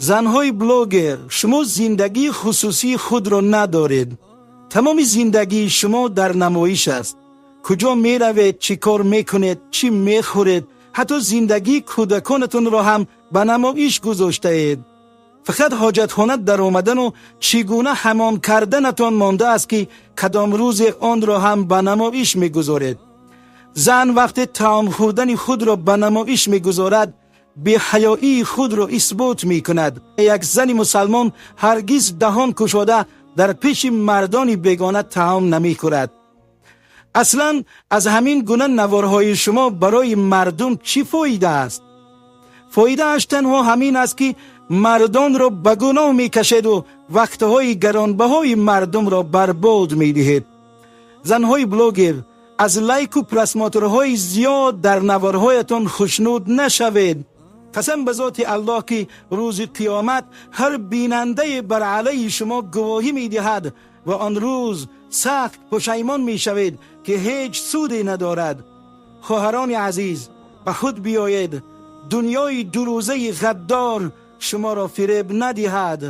Занҳои блогер, шумо зиндагии хусусии худро надоред. Тамоми зиндагии шумо дар намоиш аст. Куҷо меравед, чӣ кор мекунед, чӣ мехӯред, ҳатто зиндагии кӯдаконатонро ҳам ба намоиш гузоштаед. Фақат ҳоҷатхона даромадану чӣ гуна ҳамом карданатон мондааст, ки кадом рӯзе онро ҳам ба намоиш мегузоред. Зан вақте таом хӯрдани худро ба намоиш мегузорад, беҳаёии худро исбот мекунад. Як зани мусалмон ҳаргиз даҳон кушода дар пеши мардони бегона таом намехӯрад. Аслан аз ҳамин гуна наворҳои шумо барои мардум чӣ фоида аст? Фоидааш танҳо ҳамин аст, ки мардонро ба гуноҳ мекашеду вақтҳои гаронбаҳои мардумро барбод медиҳед. Занҳои блогер, аз лайку просмотрҳои зиёд дар наворҳоятон хушнуд нашавед. Қасам ба зоти Аллоҳ, ки рӯзи қиёмат ҳар бинандае бар алайҳи шумо гувоҳӣ медиҳад ва он рӯз сахт пушаймон мешавед, ки ҳеҷ суде надорад. Хоҳарони азиз, ба худ биёед. Дунёи дурӯзаи ғаддор шуморо фиреб надиҳад.